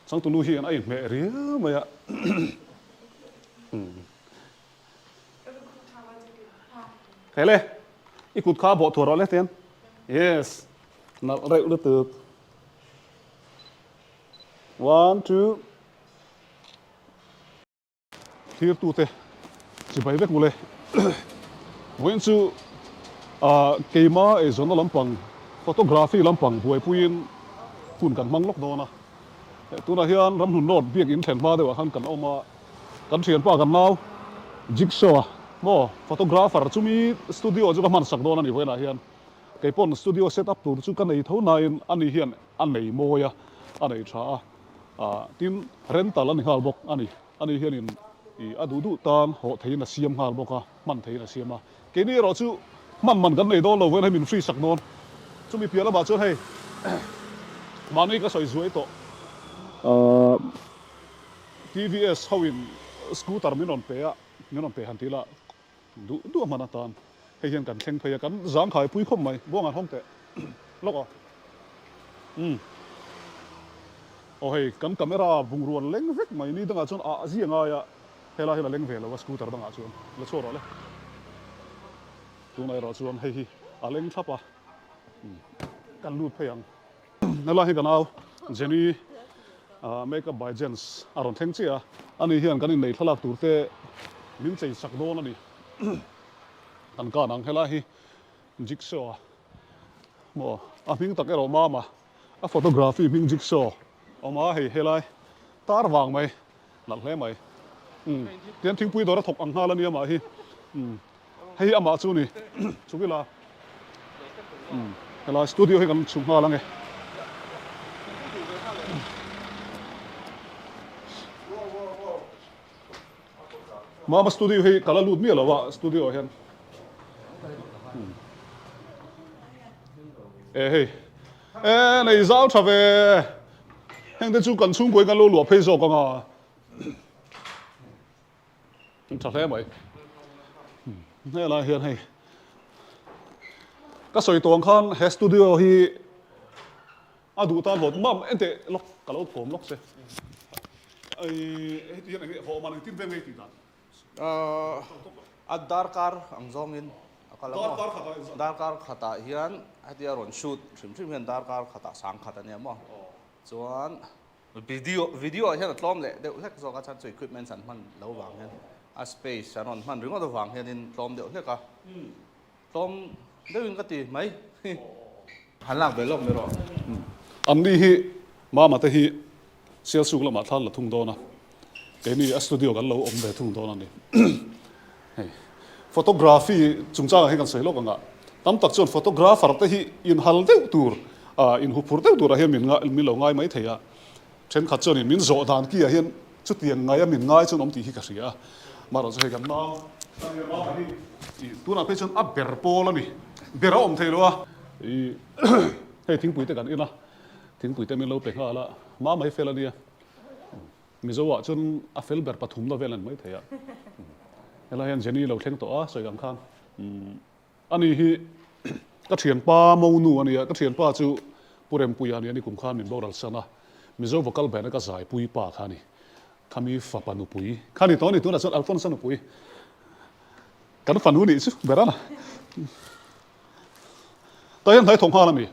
Changtunu hian a inhmeh riau mai a. Hele, i kut kha bawh thuah rawh le tian. Yes, nalh reuh lutuk. One, two. Thirtute chibai vek mawle. Vawiin chu keima eizawnna lampang photography lampang buaipuiin hun kan hmang lawk dawn a. Tunah hian Ramhlun Road biakin thlen hma deuhah khan kan awm a, kan thianpa kan nau Jigsaw-a maw photographer chumi studio chu ka hman sak dawn a ni vawiinah hian. Kei pawn studio set up tur chu ka nei tho nain ani hian a nei mawi a, a nei tha a. Tin, rental a ni nghal bawk a ni. Ani hianin ih a duh duh tan hawh theiin a siam nghal bawk a, hman theiin a siam a. Keini erawh chu hman man kan nei dawn lo vawiin hei min free sak dawn. Chumi piah lamah chuan hei mahni ka sawi zuai tawh. TVS hoin scooter min rawn pe a, min rawn pe han tih lah Duh duh a hman atan hei hian kan thleng phei a, kan zangkhai pui khawp mai. Buang an hawng teh lawk a. Umm. Aw hei kan camera bungrua leng vek mai ni dangah chuan ah zia ngai a, helai hi la leng ve lo a scooter dangah chuan la chhuak rawh le. Tunah erawh chuan hei hi a leng thlap a, umm kan lut phei ang. Helai hi ka nau Jenny Makeup by Jens a rawn thleng chiah a, ani hian kan innei thlalak tur te min chei sak dawn a ni. Kan kan ang helai hi Jigsaw a maw a hming tak erawh Mama a photography hming Jigsaw awm a hei helai tar vang mai nalh hle mai. Umm tian thingpui dawr a thawk ang nghal a nia mah hi. Umm. Hei hi amah chu ni chuk ila umm helai studio hi kan chhuk nghal ange. Mama studio hi ka la lut miah lo a studio ah hian e hei e nei zau tha ve heng te chu kan chhungkaw in kan lo luah phei zawk anga. An tha hle mai. Helai hian hei ka sawi tawng khan he studio hi a duh tan hlawt mam ente lawk ka lo kawm lawk che. Ai heti hian enge hawh man engtin vel nge tih dan. A darkar ang zawngin a kal a maw? Darkar khatah hian hetia rawn shoot hrim hrim hian darkar khatah sangkhat a nia maw? Chuan Video video ah hian a tlawm leh deuh hlek zawk a chhan chu equipments an hman lo vang hian a space an rawn hman ringawt avang hianin tlawm deuh hlek a tlawm deuhin ka ti mai han lak ve lawk mai rawh. Anni hi Mama te hi Sialsuk lamah thlan la thung dawn a, keini a studio kan lo awm ve thung dawn a ni. Hei photography chungchangah hian kan sawi lawk ang a, tam tak chuan photographer te hi inhal deuh tur, inhuphur deuh turah hian min min lo ngai mai thei a, thenkhat chuanin min zawh dan kiah hian chutiang ngaia min ngai chuan awm tih hi ka hria a, marawh chu hei kan nau mama hi tunah phei chuan a ber pawl a ni, ber a awm thei lo a, ih hei thingpui te kan en a, thingpui te min lo pe nghal a, mama hi fel a nia. Mizo ah chuan a fel ber pathumna vel a ni maithei a. Helai hian Jenny lo thleng tawh a, sawi ang khan ani hi ka thianpa Monu a nia, ka thianpa chu Pu Rempuia a nia, ni kum khan min boral san a, Mizo vocal band a ka zaipui pa kha a ni, khami fapa nupui kha a ni tawh a ni, tunah chuan Alphonse-a nupui kan fanu nih chu ber a na. Tah hian hnai thawk nghal a mi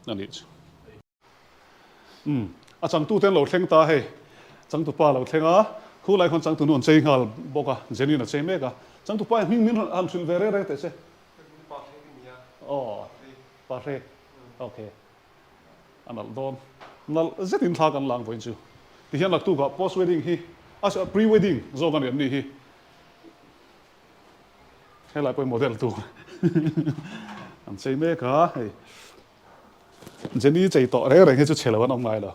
a nih chu. Umm, a changtute an lo thleng ta hei, changtupa a lo thleng a, khulai khawn changtunu an chei nghal bawk a, Jenny-in a chei mek a, changtupa hi hming min han hrilh ve reng reng teh se. Pa hrek i nia. Aw, pa hrek, ok, a nalh dawn, nalh zetin thla kan lang vawiin chu, tihian laktukah post wedding hi, a pre wedding zawk a ni an ni hi. Helai pawh hi model tur an chei mek a, hei. Jenny chei tawh reng reng hi chu chhe lo an awm ngai lo.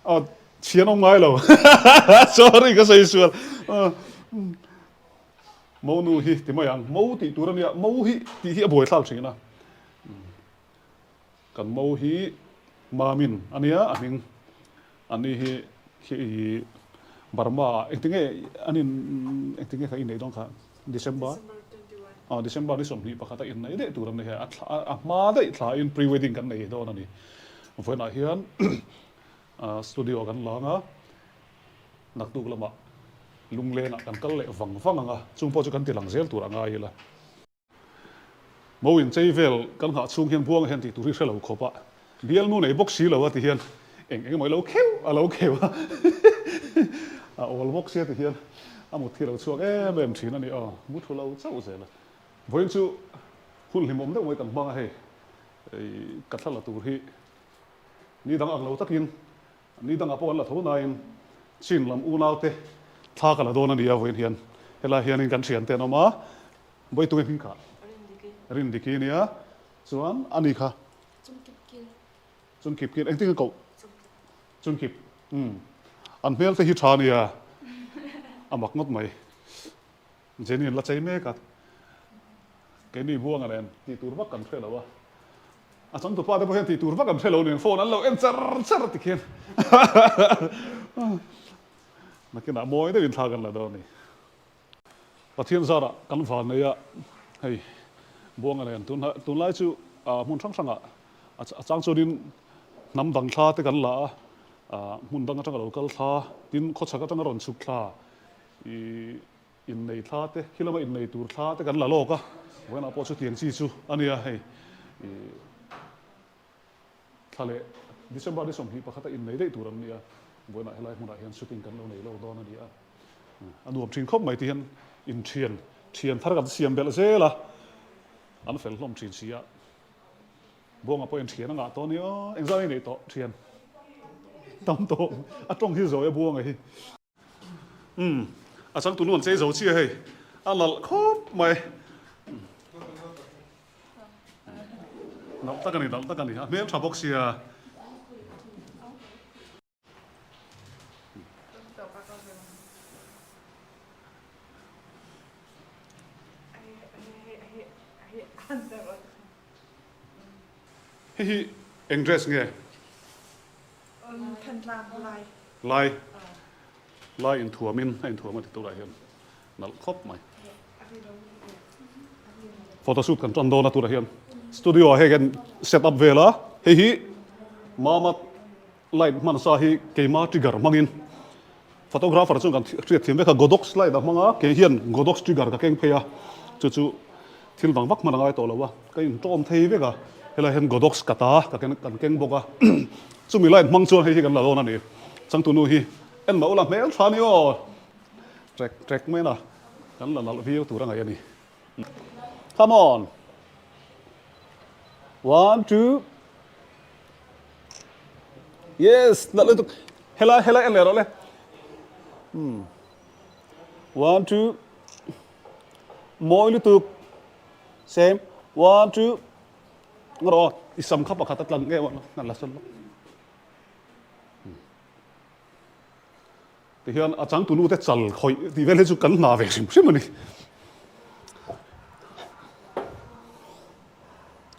Aw chhi an awm ngai lo. Sorry ka sawi sual. Mo nu hi ti mai ang. Mo tih tur a nia. Mo hi tih hi a buaithlak thin a. Kan mo hi Mamin a nia a hming. Ani hi khi Burma ah engtinge an in engtinge kha inneih dawn kha December. December ni 21 a inneih daih tur an ni hei a a hma daih thlain pre wedding kan nei dawn a ni. Vawiinah hian studio kan lang a, naktuk lamah lunglenah kan kal leh vang vang ang a, chung pawh chu kan ti lang zel tur a ngai ila. Mo inchei vel kan nghah chhung hian buanga hian tih tur hi hre lo khawp a, bialnu nei bawk si lo a ti hian eng eng emaw i lo kheuh a lo kheuh a, a awl bawk sia ti hian a mut hi a lo chhuak em em thin a ni aw, mu thu lo chauh zel a. Vawiin chu hun hlimawm deuh mai kan hmang a hei, ka thla la tur hi ni dang ang lo takin ni dangah pawh an la tho nain chin lam unaute thla ka la dawn a ni a vawiin hian helai hianin kan thiante an awm a, Bawitunge hming kha? Rindiki. Rindiki nia. Chuan ani kha? Chungkip kil. Chungkip kil. Engtin nge koh? Chungkip. Chungkip. Umm. An hmel te hi tha nia. A mak ngawt mai. Jenny an la chei mek a. Keini Buanga nen tih tur vak kan hre lo a. A changtupa te pawh hian tih tur vak an hre lo nen phone an lo en char char tikhian. Nakinah mawi deuhin thla kan la dawn a ni. Pathian zarah kan van nei a, hei Buanga nen tunlai chu hmun hrang hrangah a chang chuanin hnam dang thla te kan la a, hmun dang atanga lo kal thla, tin khawchhak atanga rawn chhuk thla, ih innei thla te, khi lama innei tur thla te kan la lawk a, vawiinah pawh chutiang chi chu a nia hei ih. Thla leh December ni 21 a innei daih tur an ni a, vawiinah helai hmunah hian shooting kan lo nei lawk dawn a ni a, a nuam thin khawp mai ti hian inthian thian thar kan siam belh zel a, an fel hlawm thin si a, Buanga pawhin thian a ngah tawh a ni aw, engzah nge neih tawh thian tam tawh a tawng hi zawi a Buanga hi. Umm a changtu nu an chei zo chiah hei a lalh khawp mai nalh tak a ni nalh tak a ni a hmel tha bawk sia. Hei hi eng dress nge? Thantlang lai. Lai. Lai inthuamin a inthuam a ti turah hian nalh khawp mai. Photo shoot kan tan dawn a turah hian studio ah hei kan set up vel a. Hei hi mama light hman sa hi keima trigger hmangin Photographer chuan kan hriat thiam vek a, Godox light a hmang a, kei hian Godox trigger ka keng phei a, chu chu thil dang vak hman a ngai tawh lo a, ka intawm thei vek a, helai hian Godox ka ta ka keng kan keng bawk a, chumi light hmang chuan hei hi kan la dawn a ni, changtunu hi en mah ula hmel tha ni aw, trek trek mai na kan la nalh viau tur a ngaih a ni. Come on! One, two. Yes, nalh lutuk. Helai, helai en leh rawh le. Hmm. One, two. Mawi lutuk. Same. One, two. Ngaraw, i sam kha pakhat a tlang nge ngan la sawn lawk. Hmm. Tihian a changtunu te chal khawih tih vel hi chu kan hna ve hrim hrim a ni.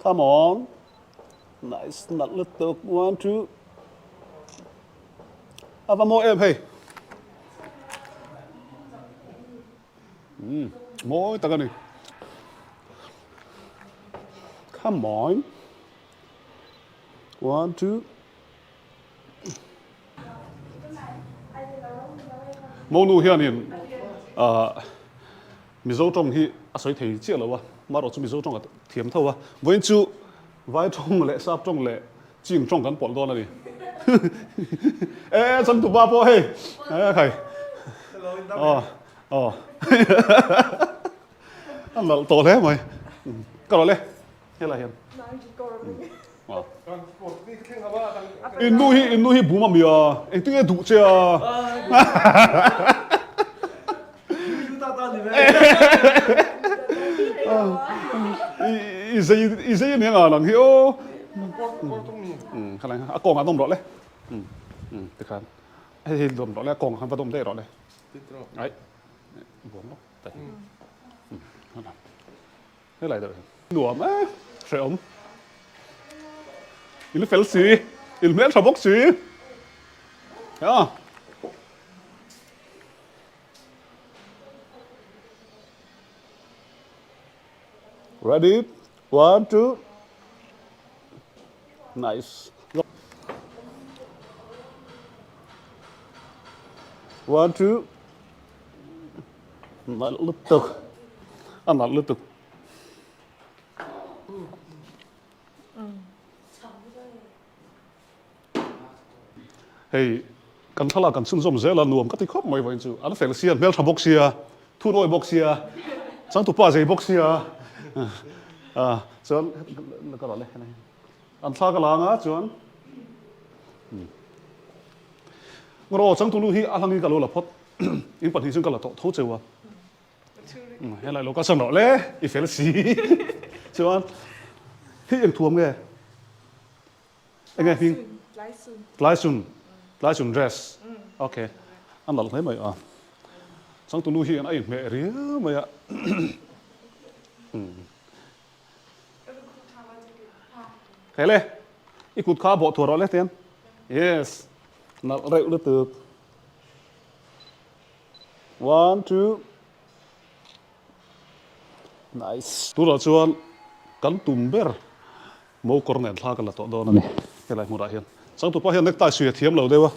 Come on. Nice nalh lutuk. One, two. A va mawi em hei. Hmm, mawi tak a ni. Come on. One, two. Monu hianin Mizo tawng hi a sawi thei chiah lo a, marawh chu Mizo tawng a thiam tho a. Vawiin chu Vai tawng leh Sap tawng leh Chin tawng kan pawlh dawn a ni. E changtupa pawh hei e khai. Aw aw a nalh tawh hle mai. Ka rawh le. Helai hian. In nu hi in nu hi bum a mi a, engtin nge duh che a? I zei i zei ania nga nang hi aw. Khalai a kawngah dawm rawh le. Tikhan hei hei dawm rawh le a kawngah khan va dawm daih rawh le. Ai buam lawk ta hi. Helai deuh hian nuam e, hrehawm. In fel si, in hmel tha bawk si. Ya. Ready, one, two, nice. One, two, nalh lutuk, a nalh lutuk. Hei kan thlalak kan chhunzawm zel a nuam ka ti khawp mai vawiin chu an fel sia hmeltha bawk sia thunawi bawk sia changtupa zei bawk sia ah chuan ka rawh le an thla ka lang a chuan ngawr aw changtunu hi a hlangin ka lo la phawt in pahnih chuan ka la tawh tho cheu a helai lo ka san rawh le i fel si chuan hei eng thuam nge Enge hming? Tlaisun. Tlaisun. Tlaisun dress. Ok. A nalh hle mai a. Changtunu hi an a inhmeh riau mai a. Hei le, i kut kha a bawh thuah rawh le tian. Yes. Nalh reuh lutuk. One, two. Nice. Tunah chuan kan tum ber Mo kawr nen thla ka la tawh dawn a ni helai hmunah hian. Changtupa hian necktie suih a thiam lo deuh a,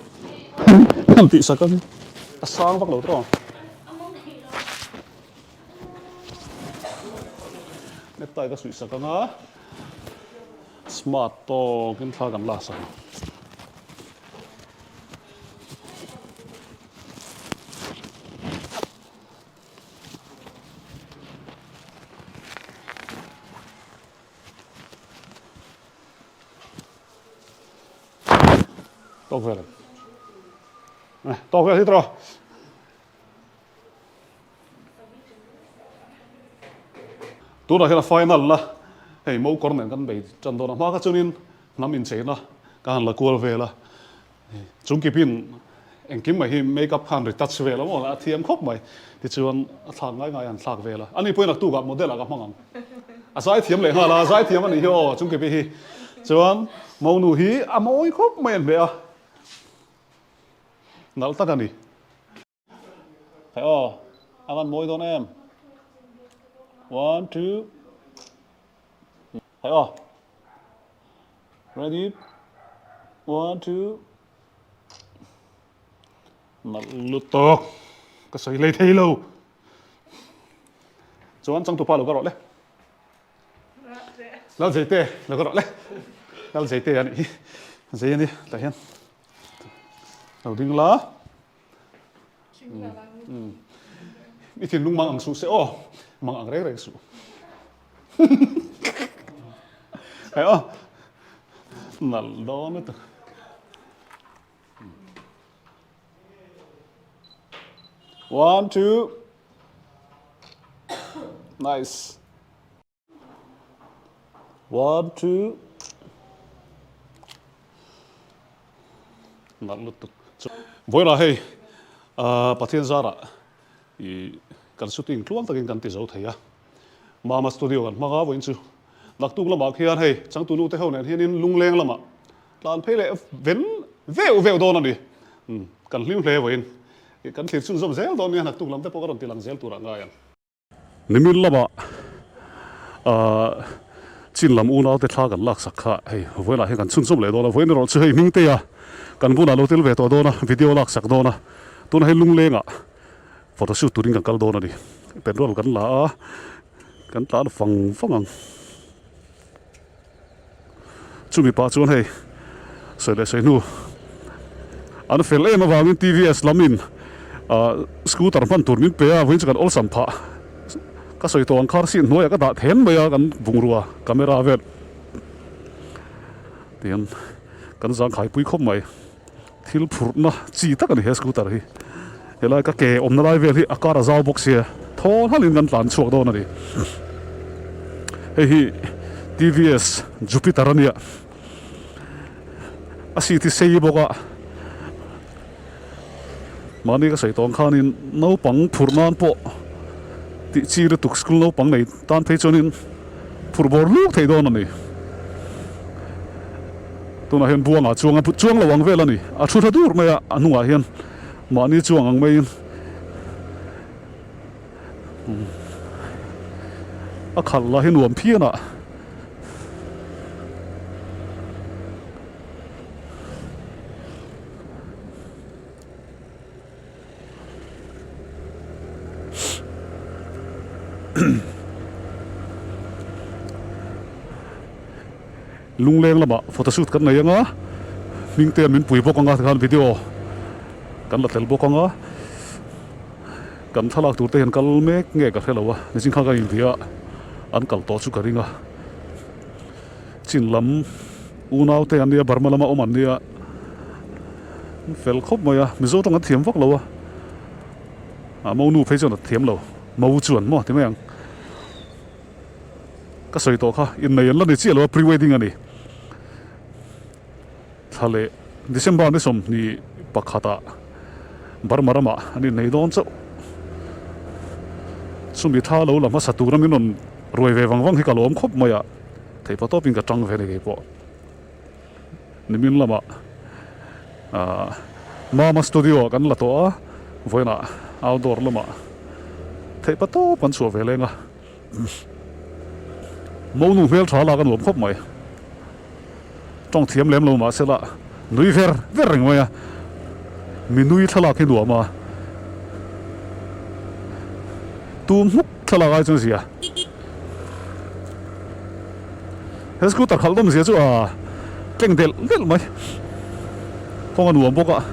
han tih sak a ni. A sang vak lo tawh ang. Necktie ka suih sak ang a, smart tawkin thla kan la sak ang. Tawk vel eh tawk vel hi tawh tunah hian a final la hei mo kawr nen kan bei tan dawn a hma kha chuanin hnam incheina ka han la kual vel a Chung kipin engkim mai hi make up khan retouch vel a maw a thiam khawp mai. Tichuan a thlak ngai ngai an thlak vel a. Ani pawhin naktukah model ah ka hmang ang. A zai thiam leh nghal a, zai thiam a nih hi aw chung kipi hi. Chuan monu hi a mawi khawp mai an hmeh a. Nalh tak a ni. Khai aw, a van mawi dawn em. One, two. Khai aw. Ready? One, two. Nalh lutuk. Ka sawi lei thei lo. Chuan changtupa lo ka rawh le. Lal Zeite lo ka rawh le. Lal Zeite a nih hi. Zei a ni tah hian. Lo ding la. I thinlung mang ang suh se aw. Mang ang reng reng suh. Hei aw. Nalh dawn lutuk. One, two. Nice. One, two. Nalh lutuk. Vawilah hei Pathian zarah i kan shooting tluang takin kan ti zo thei a. Mama studio kan hmang a vawiin chu. Naktuk lamah khian hei changtunu te ho nen hianin lungleng lamah tlan phei leh ven veuh veuh dawn a ni. Kan hlim hle vawiin. Kan thlir chhunzawm zel dawn nia naktuk lam te pawh ka rawn ti lang zel turah ngai ang. Nimin lamah chin lam unaute thla kan laksak kha hei vawiinah hian kan chhunzawm leh dawn a, vawiin erawh chu hei Hmingtea kan bulah lo tel ve tawh dawn a, video laksak dawn a, tunah hei Lunglengah photo shoot turin kan kal dawn a ni, petrol kan la a, kan tlan vang vang ang. Chumi pah chuan hei sawi leh sawi hnu an fel em avangin TVS lamin ah scooter hman tur min pe a, vawiin chu kan awlsam phah. Ka sawi tawh ang car seat hnuaiah ka dah then mai a kan bungrua camera vel tihian kan zangkhai pui khawp mai. Thil phurhna chi tak a ni he scooter hi. Helai ka ke awmna lai vel hi a kar a zau bawk sia thaw hlauhin kan tlan chhuak dawn a ni. Hei hi TVS Jupiter a nia. A seat hi sei bawk a. Mahni ka sawi tawng khanin naupang phurh nan pawh tih chi lutuk school naupang nei tan phei chuanin phurh bawr luk thei dawn a ni. Tunah hian buangah chuang a chuang lo ang vel a ni. A thu tha dur mai a, a hnungah hian mahni chuang ang maiin. A khalh lah hi nuam phian a. Lungleng lamah photoshoot kan nei anga, Hmingtea min pui bawk anga tikhan video kan la tel bawk anga, kan thlalak tur te hian kal mek nge ka hre lo a, nichin khan kan inbia a, an kal tawh chu ka ring a, chin lam unau te an nia Burma lama awm an nia, an fel khawp mai a, Mizo tawng an thiam vak lo a, a monu phei chuan a thiam lo, mo chuan maw ti mai ang. Ka sawi tawh kha, innei an la ni chiah lo a, pre-wedding a ni. Thla leh December ni 21 ah Burma ramah an innei dawn chauh. Chumi tha lo la hmasa tura min rawn ruai ve vang vang hi ka lawm khawp mai a, theihpa tawpin ka tang ve ni kei pawh. Nimin lamah ahh Mama studio ah kan la tawh a, vawiinah outdoor lamah theihpa tawp kan chhuah ve leng a. Monu hmel tha lak a nuam khawp mai. Tawng thiam lem lo mahse lah nui ver ver reng mai a, mi nui thlalak hi nuam a, tum hmuk thlalak ai chuan zia. He scooter khalh dawm zia chu a tleng delh delh mai. Kawng a nuam bawk a.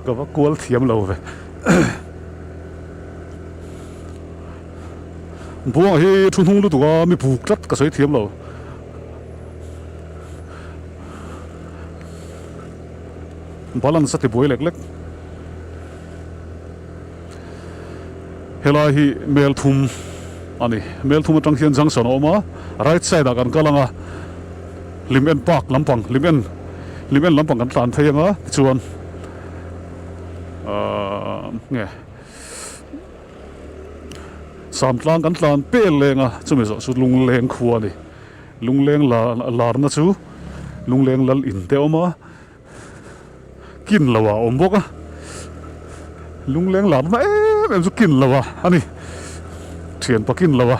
Ka va kual thiam lo ve. Buanga hi thu hnung lutuk a mi buk tlat ka sawi thiam lo. Balance a ti buai lek lek. Helai hi mel thum a ni. Mel thum atang hian junction a awm a, right side ah kan kal ang a, Lim en park lampang, Lim en, Lim en lampang kan tlan phei ang a, tichuan ahh nge Samtlang kan tlan pel leng a, chumi zawh chu Lungleng khua a ni. Lungleng la larna chu Lungleng lal in te a awm a. Kin lo a awm bawk a, lungleng lar na em em chu kin lo a a ni, thianpa kin lo a,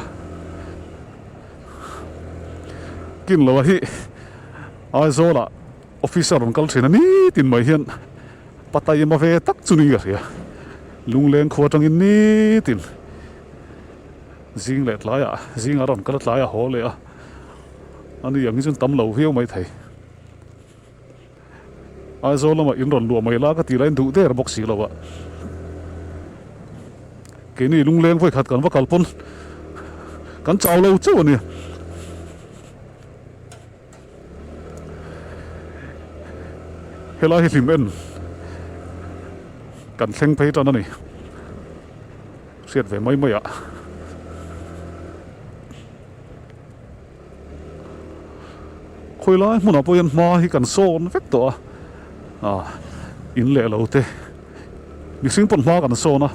kin lo a hi Aizawl ah officer rawn kal thin a nitin mai hian pataima ve tak chu ni ka hria, lungleng khua atangin nitin zing leh tlaiah zingah rawn kal a tlaiah haw leh a, a ni ang hi chuan tam lo viau maithei. Aizawl lamah in rawn luah mai la ka tih laiin duh der bawk si lo a. Keini lungleng vawi khat kan va kal pawn kan chau lo chauh a ni. Helai hi hlim en kan thleng phei tan a ni. Hriat ve mai mai ah. Khawi lai hmunah pawh hian hma hi kan sawn vek tawh a, ah in leh lo te mihring pawn hma kan sawn a,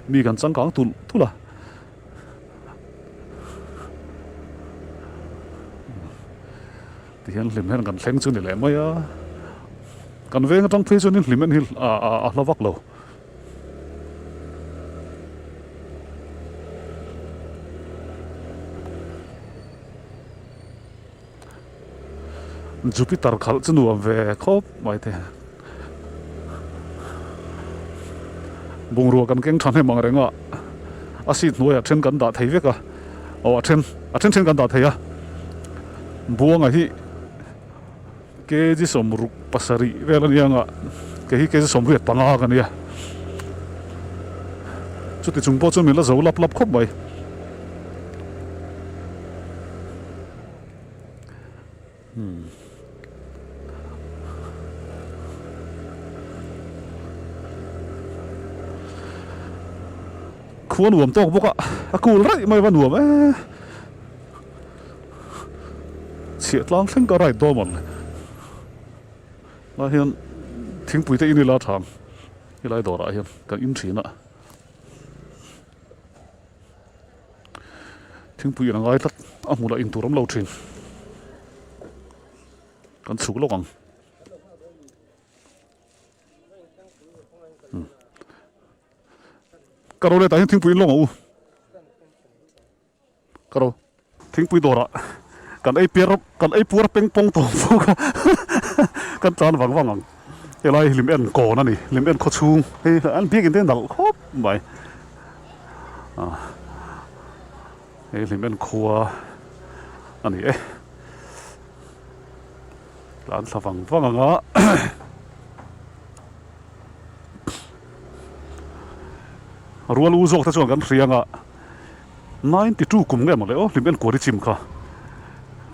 mi kan changkang tulh tulh a. Tihian hlim hian kan thleng chu ni leh mai a, kan veng atang phei chuan hlim en hi a hla vak lo. Jupiter khalh chu nuam ve khawp mai te. Bungrua kan keng tha hnem ang reng a, a seat hnuaiah then kan dah thei vek a, aw a then a then then kan dah thei a, Buanga hi kg 67 vel a nia nga, kei hi kg 85 ka nia, chuti chung pawh chuan min la zo lap lap khawp mai. Khua nuam tawk bawk a, a cool raih mai va nuam e. Chhiah tlang thleng ka ride dawn mawn le. Lai hian thingpui te in ila tha ang, helai dawrah hian kan in thin a. Thingpui in a ngai tlat, a hmunah in tur awm lo thin. Kan chhuk lawk ang. Ka ro letah hian thingpui in lawng ang u. Ka ro. Thingpui dawrah kan ei piar kan ei puar peng pawng tawng bawk a kan tlan vang vang ang. Helai hi lim en kawn a ni lim en khaw chhung hei an biakin te nalh khawp mai hei lim en khua a ni e. Tlan thla vang vang ang a. Rual u zawk te chuan kan hria anga 92 kum nge maw le aw Hlim Enkuari chim kha.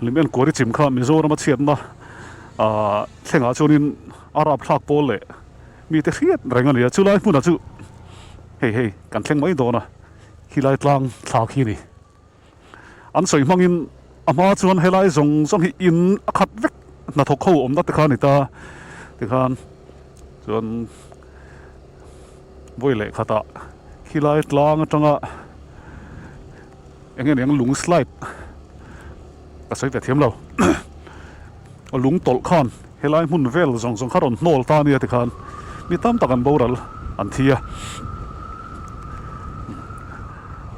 Hlim Enkuari chim kha Mizoram a chhiatna ah thlengah chuanin a rapthlak pawl leh mite hriat reng a ni a. Chulai hmunah chu hei hei kan thleng mai dawn a, khilai tlang thlak hi a ni. An sawi hmangin a hma chuan helai zawng zawng hi in a khat vek hnathawk ho awmna te kha a ni ta tikhan chuan vawi leh khatah khilai tlang atanga eng nge niang lung slide ka sawi ve thiam lo lung tawlh khan helai hmun vel zawng zawng kha rawn hnawl ta ania tikhan mi tam tak an boral an thi a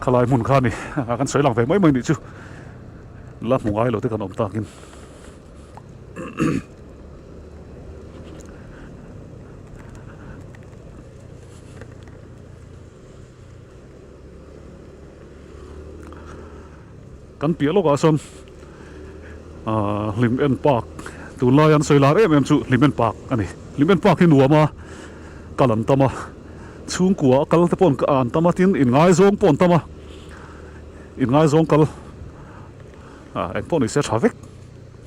khalai hmun kha a ni a kan sawi lang ve mai mai nih chu la hmu ngai lo te kan awm takin. Kan piah lawkah sawn ahh Hlim En Park tunlai an sawi lar em em chu Hlim En Park a ni. Hlim En Park hi nuam a, kal an tam a, chhungkua a kal te pawh an tam a tin inngaizawng pawh an tam a, inngaizawng kal ah eng pawh ni se tha vek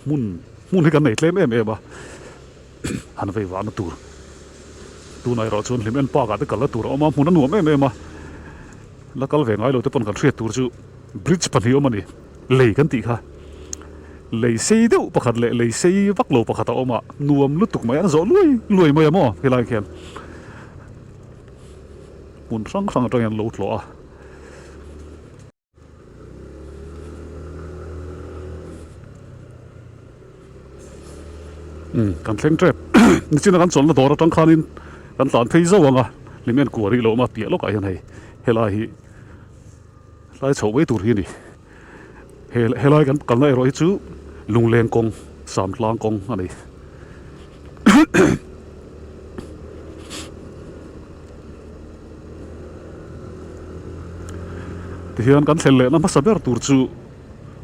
hmun hmun hi kan nei tlem em em a han vei vahna tur tunah erawh chuan Hlim En Park ah te kalna tur a awm a hmun a nuam em em a. La kal ve ngai lo te pawn kan hriat tur chu bridge pahnih awm a ni, lei kan tih kha. Lei sei deuh pakhat leh lei sei vak lo pakhat a awm a, nuam lutuk mai an zawh luai luai mai a maw helai khian hmun hrang hrang atang hian an lo tlawh a. Umm kan thleng tep nichina kan chawlhna dawr atang khanin kan tlan phei zauh ang a hlim en kuah rih lo awm a piah lawkah hian hei helai hi hlai chhoh mai tur hi a ni he helai kan kalna erawh hi chu lungleng kawng samtlang kawng a ni. Tihian kan thlen lehna hmasa ber tur chu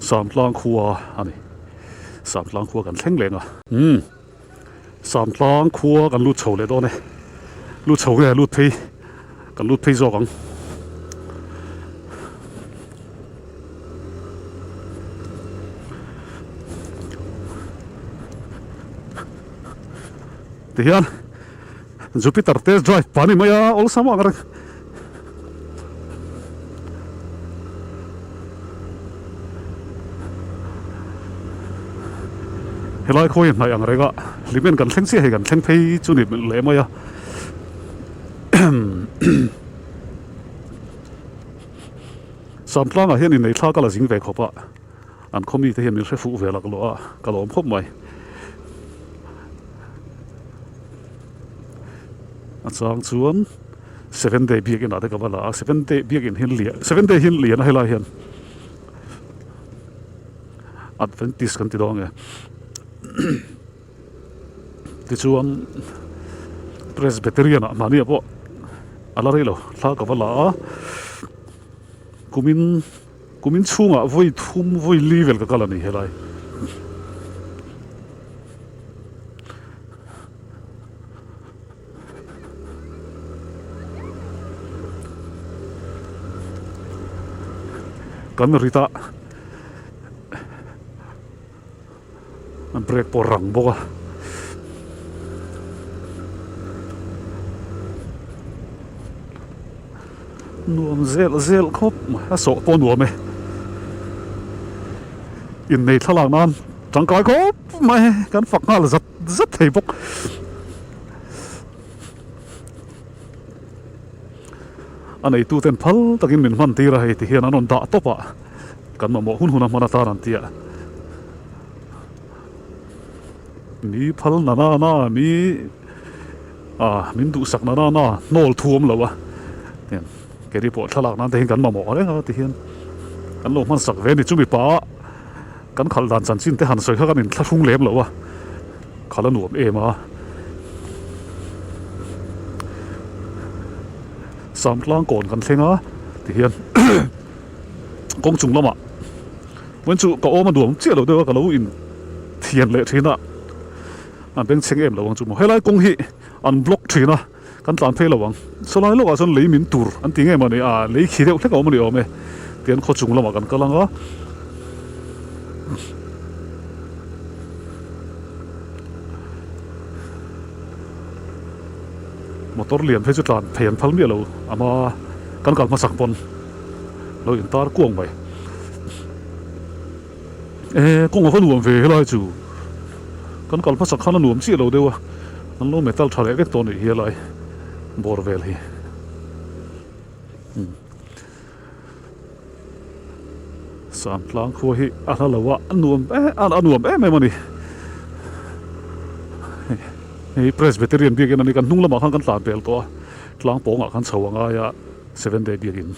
samtlang khua a ni. Samtlang khua kan thleng leng a. Umm. Samtlang khua kan lut chho leh dawn e. Lut chho nge lut phei kan lut phei zawk ang. Tihian Jupiter test drive pa ni mai a awlsam ang reng. Helai khawi hnaih ang reng a hlimen kan thleng chiah hei kan thleng phei chu ni leh mai a. Samtlangah hian innei thla ka la zing ve khawp a, an khaw mite hian min hre fuh ve lak lawh a, ka lawm khawp mai. A chang chuan Seven Day biakin ah te ka va la a, Seven Day biakin hi lian Seven Day hi lian a helai hian Adventist kan ti dawn nge tichuan Presbyterian ah mahni ah pawh a la rei lo thla ka va la a kumin kumin chhungah vawi thum vawi li vel ka kal a ni helai. Kan rit a brake pawh rang bawk a nuam zel zel khawp mai a sawh pawh nuam e innei thlalak nan tangkai khawp mai kan fak nghal zat zat thei bawk. A neitu ten phal takin min hman tir a hei ti hian an rawn dah tawp a, kan mamawh hun hun a hman atan an ti a. Mi phal na na na, mi ah min duhsak na na na hnawl thu awm lo a, tiang keini pawh thlalak nan te hian kan mamawh reng a ti hian kan lo hmansak ve a ni. Chumi pa kan khalh dan chanchin te han sawi kha kan inthlahrung lem lo a, khalh a nuam em a. Samtlang kawn kan thleng a ti hian kawng chung lamah vawiin chu ka awm a nuam chiah lo deuh a ka lo in thian leh thin a a bengchheng em lo ang chu maw helai kawng hi an block thin a kan tlan phei lo ang sawlai lawkah chuan lei min tur an ti ngei mawni a lei khi deuh hlek a awm a ni awm e tian khaw chung lamah kan kal ang a. Motor lian phei chu tlan thei an phal miah lo ama kan kal hmasak pawn lo in tar kuang mai e kawng a va nuam ve helai chu kan kal hmasak khan a nuam chiah lo deuh a an lo metal tha leh vek tawh a nih hi helai bawr vel hi. Samtlang khua hi a hla lo a, a nuam em a nuam em em a ni. Hei Presbyterian biakin a ni, kan hnung lamah khan kan tlan pel tawh a, tlang pawngah khan chho a ngai a, Seventh Day biakin.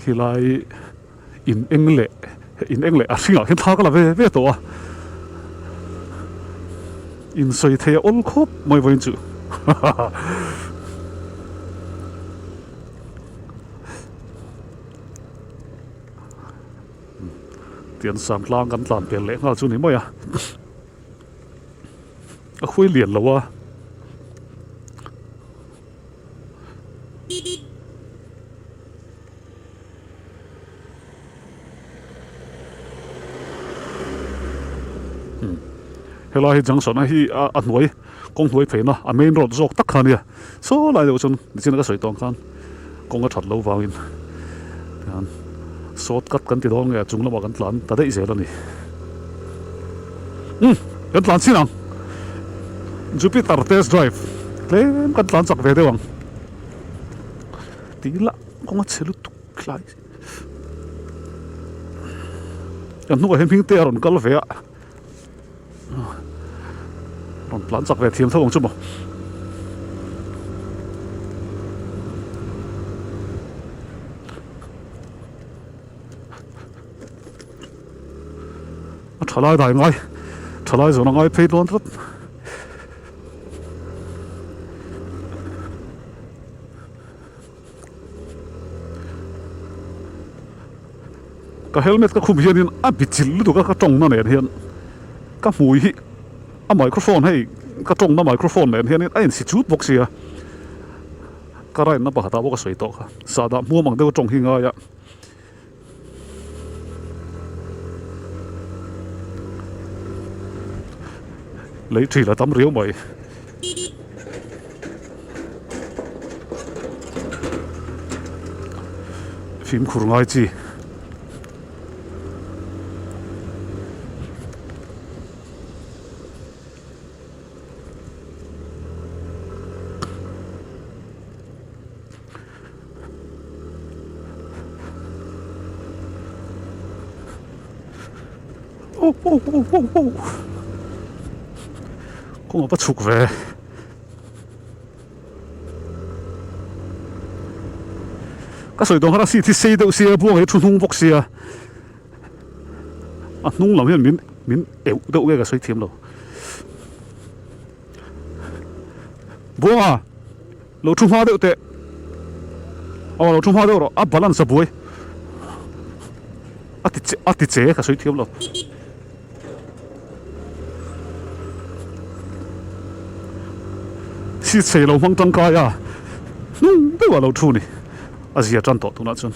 Khilai in eng leh in eng leh a hringah khian thla ka la ve ve tawh a in sawi thei a awl khawp mai vawiin chu tian sam tlang kan tlan pel leh nghal chu ni mai a a khuai lian lo a. Helai hi junction a hi a hnuai kawng hnuai pheina a main road zawk tak kha ania saw lai deuh chuan nichin a ka sawi tawh ang khan kawng a that loh vangin tihian short cut kan ti dawn nge a chung lamah kan tlan ta daih zel a ni umm kan tlan chin ang Jupiter test drive tlem kan tlan chak ve deuh ang tih lah. Kawng a chhe lutuk hlai. Kan hnungah hian hming te a rawn kal ve a. Rawn tlan chak ve thiam tho ang chu maw. A thalai dai ngai thalai zawn a ngai phei dawn tlat. Ka helmet ka khum hianin a bi chilh lutuk a ka tawngna nen hian ka hmui hi a microphone hei ka tawngna microphone nen hianin a insi chut bawk sia ka rainna pakhatah pawh ka sawi tawh kha sahdah hmuam ang deuh a tawng hi ngai a. Lei thil a tam riau mai. Fimkhur ngai chi. Oh oh oh oh oh kawng a va chhuk ve ka sawi dawn khan a seat hi sei deuh sia buang hi a thu hnung bawk sia a hnung lam hian min min euh deuh nge ka sawi thiam lo. Buanga lo thu hma deuh teh aw lo thu hma deuh rawh a balance a buai a ti che a ti che ka sawi thiam lo. Seat sei lo hmang tangkai a hnung deuh ah lo thu ni a zia tan tawh tunah chuan.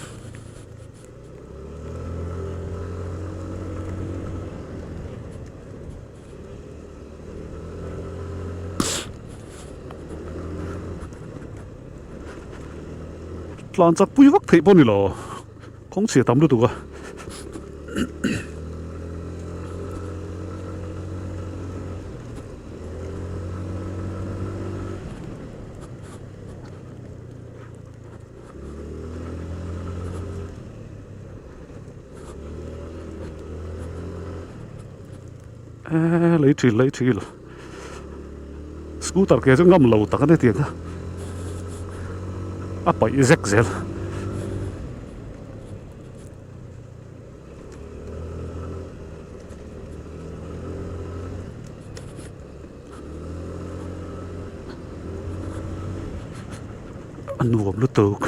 Tlan chak pui vak theih pawh a ni lo, kawng chhia tam lutuk a. Eee lei thil lei thil scooter ke chu ngam lo tak a ni tiang a a paih zek zel. A nuam lutuk.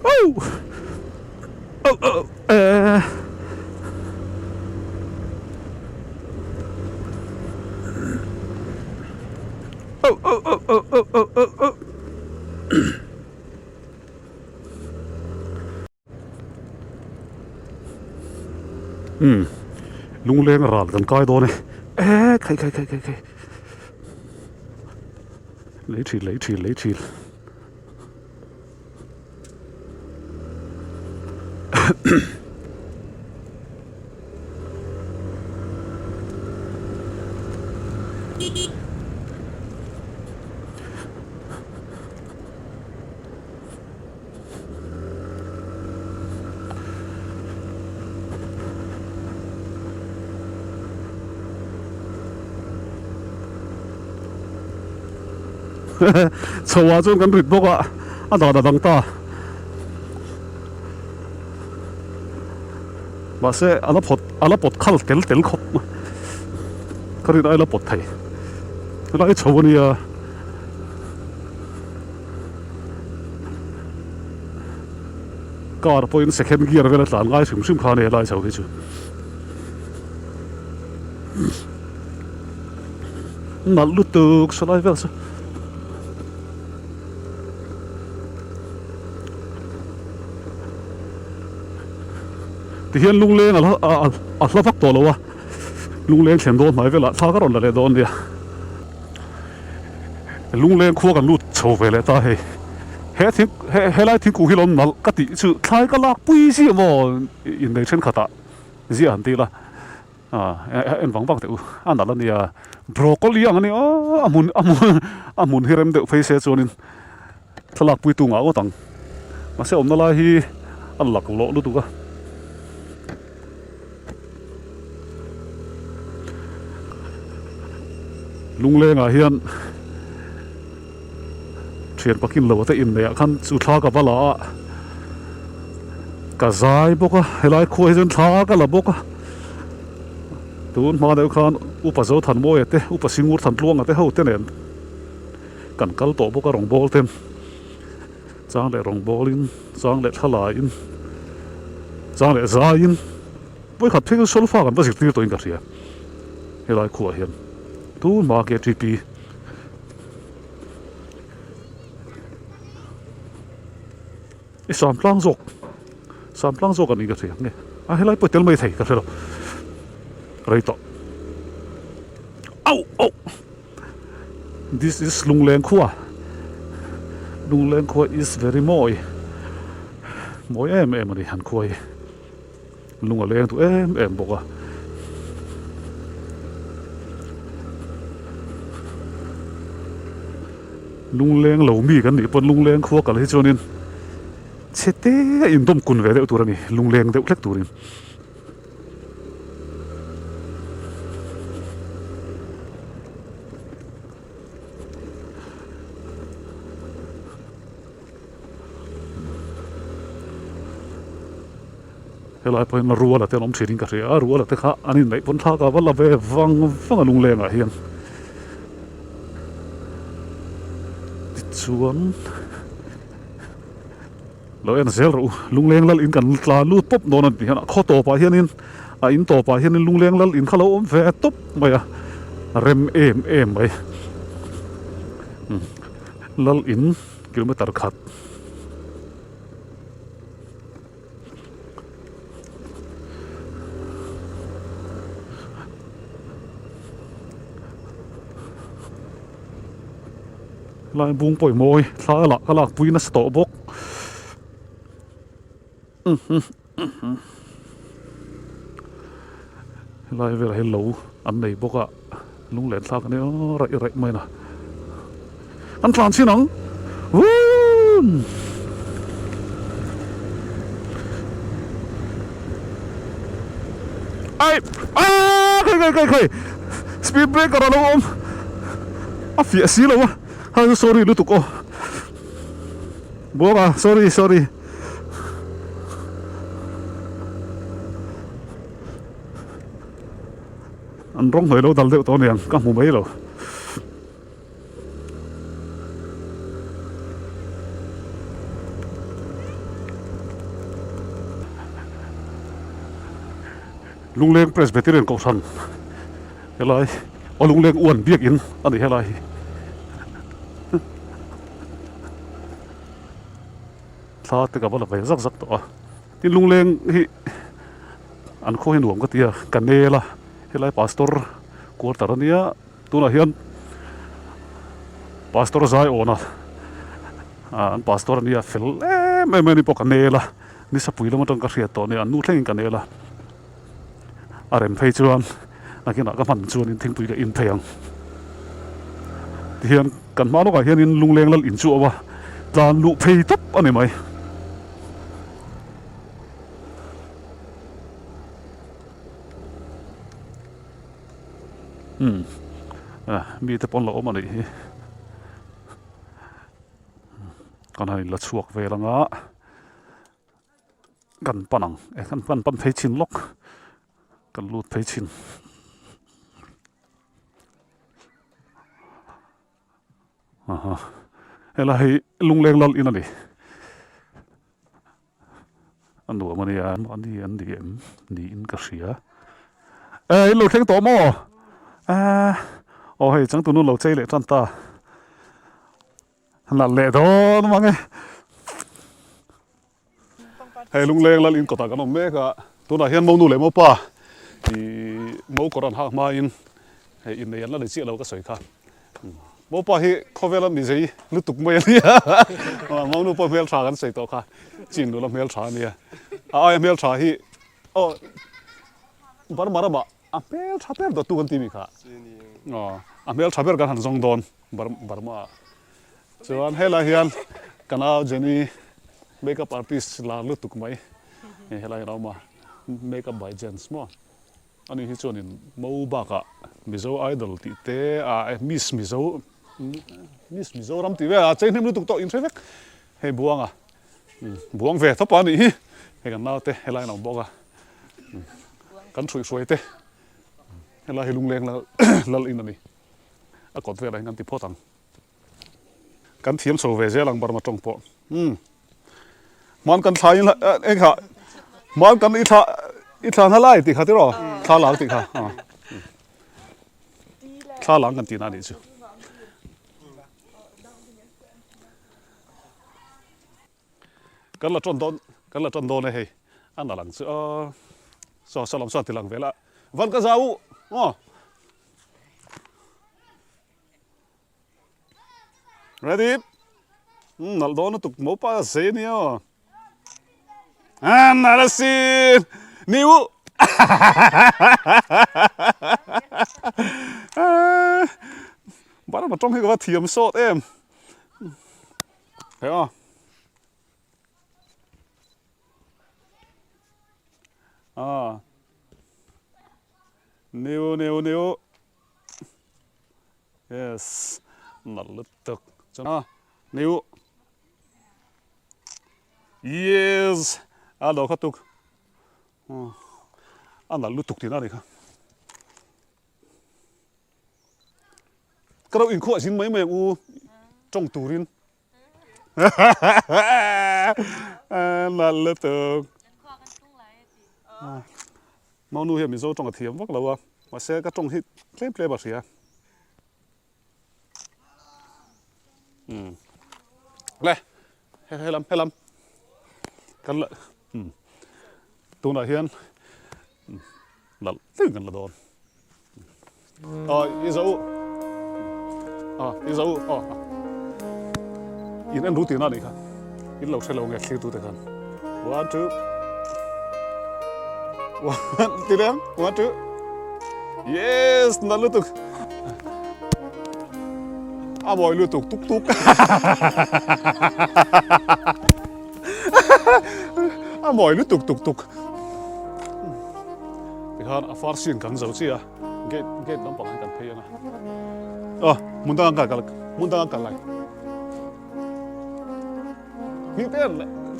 Oh! Oh, oh, eh. Oh, oh, oh, oh, oh, oh, oh, oh. Umm lungleng ral kan kai dawn e eh khai khai khai khai khai lei thil lei thil lei thil Chho ah chuan kan rit bawk a, a dan a dang ta. Mahse a la phawt a la pawt khal tel tel khawp mai. Ka rin ai la pawt thei. Helai chho a nia. Car pawhin second gear vel a tlan ngai hrim hrim kha a ni helai chho hi chu. Nalh lutuk sawlai vel chu. Tihian lungleng a a hla vak tawh lo a, lungleng thlen dawn hmai velah thla ka rawn la leh dawn nia. Lungleng khua kan lut chho ve leh ta hei. He thing he helai thingkung hi lo nalh ka tih chu thlai ka lak pui zia maw innei thenkhatah ziah han ti ila ah en vang vang teh u a nalh a nia broccoli ang a nia a hmun a hmun a hmun hi rem deuh phei se chuanin thlalak pui tu ngah ngawt ang mahse awmna lai hi a laklawh lutuk a. Lunglengah hian thian pakin lo te inneih ah khan chu thla ka va la a, ka zai bawk a, helai khua hi chuan thla ka la bawk a, tun hma deuh khan Upa Zothanmawia te, Upa Singur Thantluanga te ho te nen kan kal tawh bawk a rawngbawl ten. Chang leh rawngbawlin, chang leh thlalaiin, chang leh zaiin vawikhat phei chu solfa kan va zirtir tawhin ka hria helai khuaah hian tun hma KTP i samtlang zawk samtlang zawk a nih ka hria nge a helai pawh i tel mai thei ka hre lo rei tawh au au. This is Lungleng khua Lungleng khua is very mawi mawi em em a ni han khua hi lung a leng duh em em bawk a. Lungleng lo mi kan nih pawn Lungleng khua kal hi chuanin chhe te a indawm kun ve deuh tur a ni lungleng deuh hlek turin. Helai pawh hian ruala te an awm thin in ka hria a, ruala te kha an inneih pawn thlak a va la ve vang vang a lunglengah hian tichuan. Lo en zel rawh u, Lungleng lal in kan tla lut pawp dawn a ni hian a khaw tawpah hianin a in tawpah hianin Lungleng lal in kha lo awm ve tawp mai a, rem em em mai. Lal in kilometer khat. Lai bung pawimawii thla lah ka lak pui nasa tawh bawk helai velah hi lo An nei bawk a, lunglen thlak a nia raih raih mai na. An tlan chhin ang. Wuumm! Ai! Aaa! Khai khai khai khai! Speed breaker a lo awm. A fiah si lo a. Hai sorry lutuk aw. Buanga sorry sorry. An rawng hnawih lo dal deuh tawh aniang ka hmu mai lo. Lungleng Presbyterian Kohhran helai aw Lungleng uan biakin a ni helai hi. Thla te ka va la ve zak zak tawh a tin Lungleng hi An khaw hi nuam ka ti a, ka nel a, helai pastor quarter a nia, tunah hian pastor zai awn a, ah an pastor a nia fel em em a ni pawh ka nel a, nisapui lam atang ka hriat tawh a nia, an nu thlengin ka nel a, a rem phei chuan nakinah ka hman chuanin thingpui ka in thei ang. Tihian kan hma lawkah hianin lungleng lal in chu a awm a, tlan luh phei tawp a ni mai. Umm ah mite pawn la awm a nih hi kan han inla chhuak vel anga kan pan ang e kan pan pan phei chhin lawk kan lut phei chhin. Aha helai hi lungleng lal in a ni. A nuam a nia, mahni an ni em niin ka hria. E, in lo thleng tawh maw? E, aw hei changtu nu lo chei leh tan ta. Nalh leh dawn mang e. Hei lungleng lal in kawtah kan awm mek a, tunah hian monu leh mopa ih mo kawr an hak hmain hei innei an la ni chiah lo ka sawi kha. Mopa hi khawvela mi zei lutuk mai a nia. Monu pawh hmel tha kan sawi tawh kha. Chin nula hmel tha a nia. A aia hmel tha hi aw Burma ramah a hmel tha ber dawttu kan ti mi kha. Aw a hmel tha ber kan han zawng dawn Burma ah. Chuan helai hian ka nau Jenny makeup artist lar lutuk mai helai hian a awm a makeup by Jens maw. Ani hi chuanin Mo bakah Mizo Idol tih te a Miss Mizo Miss Mizoram tih vel a chei hnem lutuk tawh inhre vek. Hei Buanga Buang ve thawp a nih hi. Hei kan naute helai an awm bawk a. Kan hruihhruai te helai hi lungleng lal lal in a ni. A kawt velah hian kan ti phawt ang. Kan thiam chho ve zel ang Burma tawng pawh. Umm. Hman kan thla in eng kha hman kan i thla i thla hna lai tih kha tiraw thla lang tih kha thla lang kan tihna anih chu. Kan la tawn dawn kan la tawn dawn e hei a na lang chu aw saw saw lam sawn ti lang ve la van ka zau aw. Ready? Nalh dawn lutuk mo pa zei ania aw. Ah, nalh asin. Ni u. Barma tawng hi ka va thiam sawt em. Hei aw. Ah. Ni u, ni u, ni u. Yes, nalh lutuk chuan a new yes a lo kha tuk a nalh lutuk tihna a ni kha ka lo inkhuah zin mai mai ang u tawng turin nalh lutuk Monu hian Mizo tawng a thiam vak lo a, mahse ka tawng hi tlem tlem a hria. Umm le helam helam kan la umm tunah hian nalh tling kan la dawn. Aw i zo u aw i zo u aw in en ru tihna a nih kha in lo hre lo nge thlir tute khan one two one ti leng one two. Yes, nalh lutuk. A mawi lutuk tuk tuk. A mawi lutuk tuk tuk. Tikhan a far sin kan zo chiah a. Gate gate lampang hian kan phei ang a. Aw, hmun dang an kal hmun dang an kal lai. Hming te an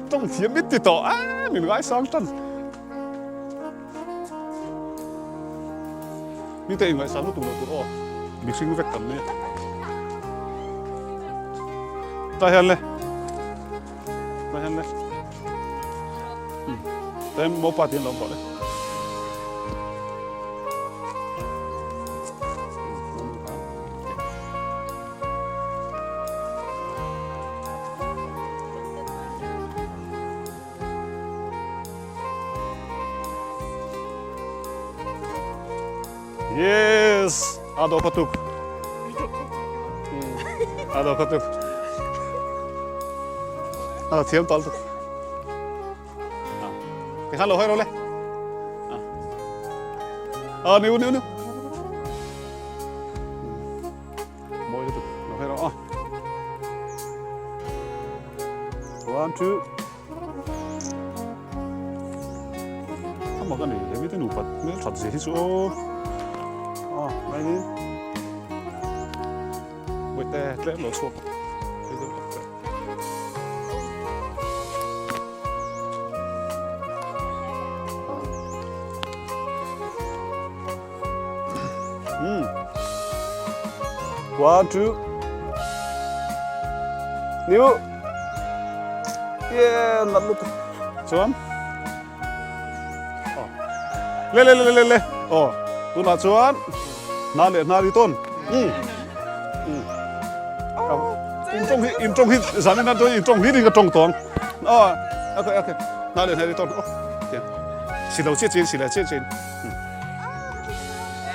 tawng thiam mit ti tawh a min ngaisang tan. Hming te inngaihsang lutuk loh tur aw mihring vek kan nia. Tah hian le tah hian le tah hian mopa te hian lo awm tawh le. Yes, ado katuk. Ado katuk. À, thiam tal tuk. Thì khan lo hơi rồi le. À, níu níu níu. Mawi lutuk lo hei rawh a. One, two. A mak a ni, he mite nupat hmel that zia hi chu aw. A, ngai ni. Bawihte tlem lo chhuak. Phei deuh hlek teh. Hmm. One, two. Niu. Yeah, nat lutuk. Chuan. Oh. Le le le le le. Oh, tunah chuan hna leh hna ri tawn. Hmm. Hmm. In tawng hi in tawng hi zanin an in tawng hi ring ka tawng tawng. Oh, okay okay. Hna leh hna ri tawn. Oh. Si lo che chin si le che chin.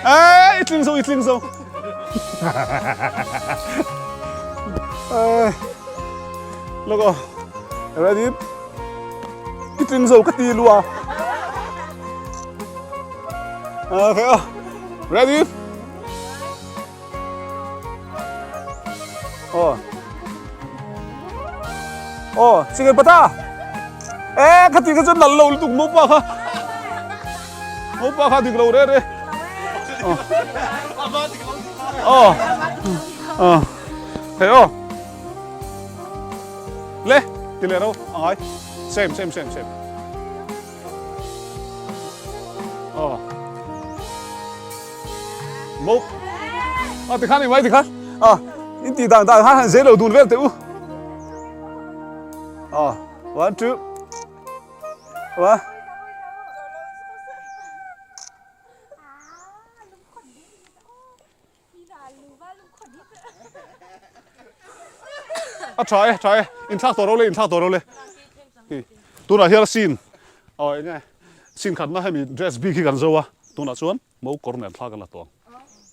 Ê, i tling zo, i tling zo. Ê, look, ready? I tling zo ka ti lua. Okay, ready? Aw. Aw, chicken pata. Eh, khati kha chuan nal lo lutuk mopa kha. Mopa kha dik lo re re. Aw. Aw. Aw. Thei aw. Le, ti leh ro, angai. Same, same, same, same. Aw. Mo. A tikhan ni mai tikhan. A in ti dan dan han han zel lo dun vel te u. A one two. Wa. A tha e, tha e. In thlak tawh ro le, in thlak tawh ro le. Tunah hian sin. Aw enge sin khatna hemi dress bik hi kan zo a. Tunah chuan Mo kawr nen thlak a la tawng.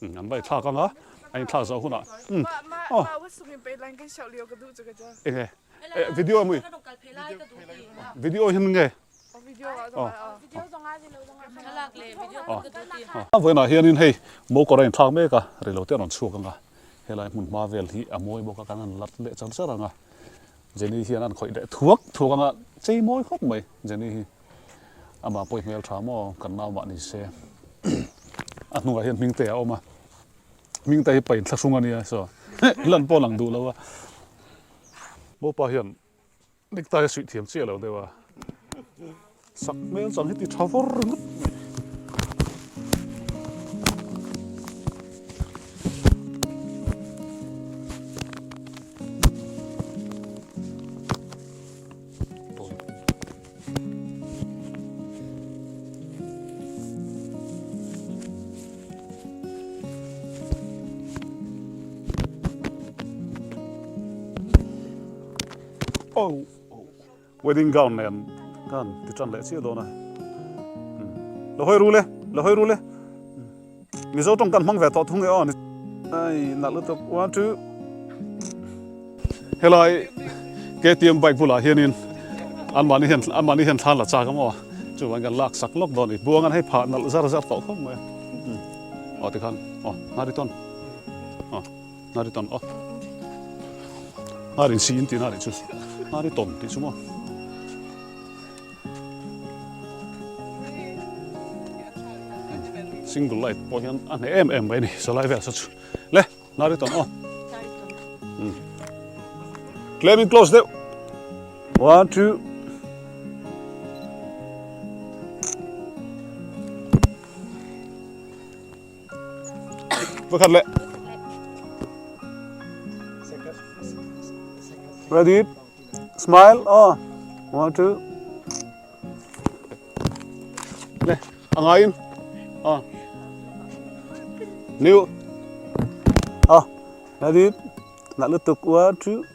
An va i thlak ang a, a inthlak zawh hunah. Aw. Enge? Video a mi? Video hian nge? Aw. A vawiinah hianin hei mo kawr a inthlak mek a, reilote a rawn chhuak ang a, helai hmun hma vel hi a mawi bawk a, kan han lat leh char char ang a. Jenny hian an khawih leh thuak thuak ang a, chei mawi khawp mai Jenny hi. Amah pawh i hmel tha maw kan nau mah ni se. A hnungah hian Hmingte a awm a, Hmingte hi pain thlahrung a nia so lan pawh lang duh lo a. Mopa hian necktie a suih thiam chiah lo deuh a, sak hmel chang hi ti tha vawr ringawt mai. Oh, wedding gown nen kan ti tan leh chiah dawn a. Lo hawi ru le, lo hawi ru le. Mizo tawng kan hmang ve tawh thung e aw. Ai, nalh lutuk. One, two. Helai KTM bike bulah hianin anmahni hian anmahni hian thlan la chak a maw chuvangin kan lak sak lawk dawn a ni. Buang an hei phah nalh zar zar tawh khawp mai a. Aw tikhan aw hnar i tawn aw hnar i tawn aw hnar in si in tih hnar i chu hnar i tawn tih chu maw. Single light pawh hian a hneh em em mai a ni sawlai vel saw chu le hnar i tawn aw. Tlem in close deuh one two. Pakhat leh. Ready? Smile. Oh. One, two. Le, angain. Oh. New. Oh. Ready? Nak lutuk. One, two.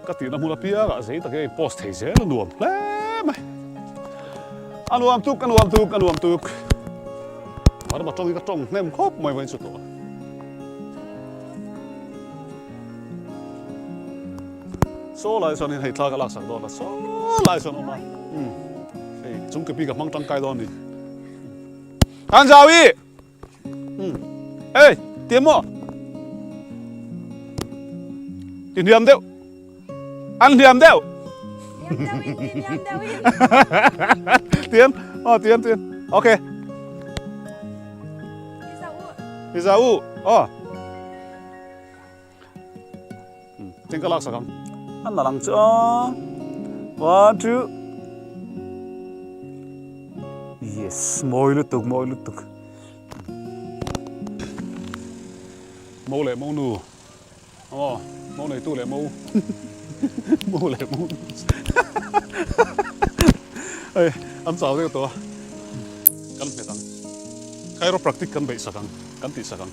Ka tihna hmun apiangah zei tak hian post thei zel a nuam hle mai. A nuam tuk, a nuam tuk, a nuam tuk. Burma tawng hi ka tawng hnem khawp mai vawiin chu tawh a. Saw lai chuan hei thla ka laksak dawn a, saw lai chuan awm a. Hei chung kepi ka hmang tangkai dawn a ni. An zau i! Ê, tiam maw? Ti hniam deuh. An hniam deuh. Tiam, oh tiam tiam. Ok. Ti za u. Oh. Tin ka lak sak ang. An la lang chu a. One, two. Yes, mawi lutuk, mawi lutuk. Mo leh mo nu. Aw, mo neitu leh mo. Mo leh mo nu. Hei, an chau deuh tawh a. Kan hmet ang. Chiropractic kan beih sak ang, kan tih sak ang.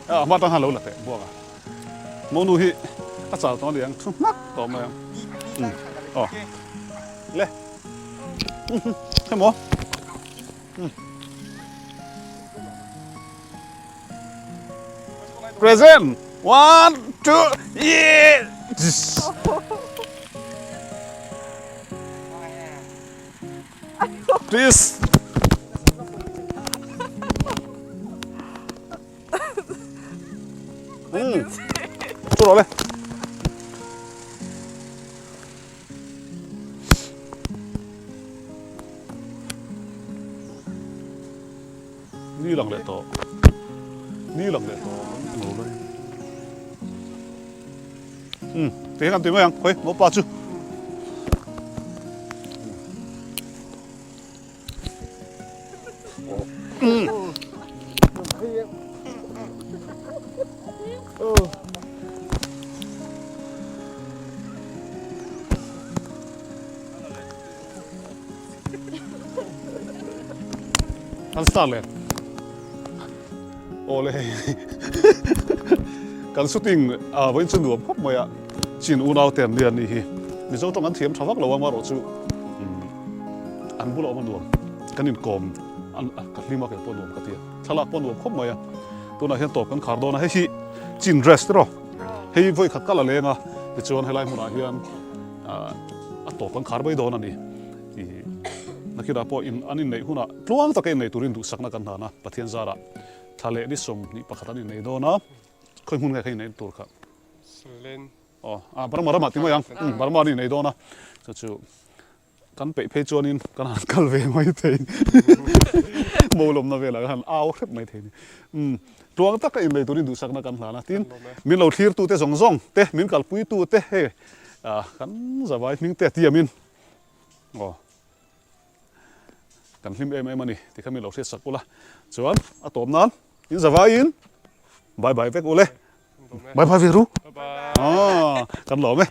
A hma tang khan lo la teh buak a. Monu hi a chau tawh a ni ang thu hmak tawh mai ang. Aw. Le. Hemaw. Present. One, two, yeah. Please. Ừ. Cho nó lên. Ni lang leh tawh. Ni lang leh tawh. Lo lai. Umm ti hian kan ti mai ang khawi mopa chu. Kan start leh. Awle hei kan shooting a vawiin chu nuam khawp mai a chin unau te an nia ni hi Mizo tawng an thiam tha vak lo a amaherawh chu an bulah awm a nuam kan inkawm ka hlim a kei pawh nuam ka ti a thlalak pawh nuam khawp mai a tunah hian tawp kan khar dawn a hei hi chin dress te rawh hei vawi khat kal a leng a tichuan helai hmunah hian a tawp kan khar mai dawn a ni. I nakinah pawh in an inneih hunah tluang taka innei turin duhsakna kan hlan a, Pathian zarah thla leh ni 21 an innei dawn a, khawi hmun nge kha inneih tur kha? Salen. Aw, ah Burma ramah ti mai ang, umm Burma an innei dawn a, chu chu kan peih phei chuanin kan han kal ve mai thei mo lawmna velah kan han au hrep mai thei a ni. Umm tluang taka innei turin duhsakna kan hlan a, tin min lo thlirtute zawng zawng te, min kalpuitute hei ah kan zavai hming te a tiamin Aw. Kan hlim em em a ni ti kha mi lo hriat sak ula. Chuan a tawp nan in zavaiin bye bye vek ule. Bye bye ve ru. Aw kan lawm e.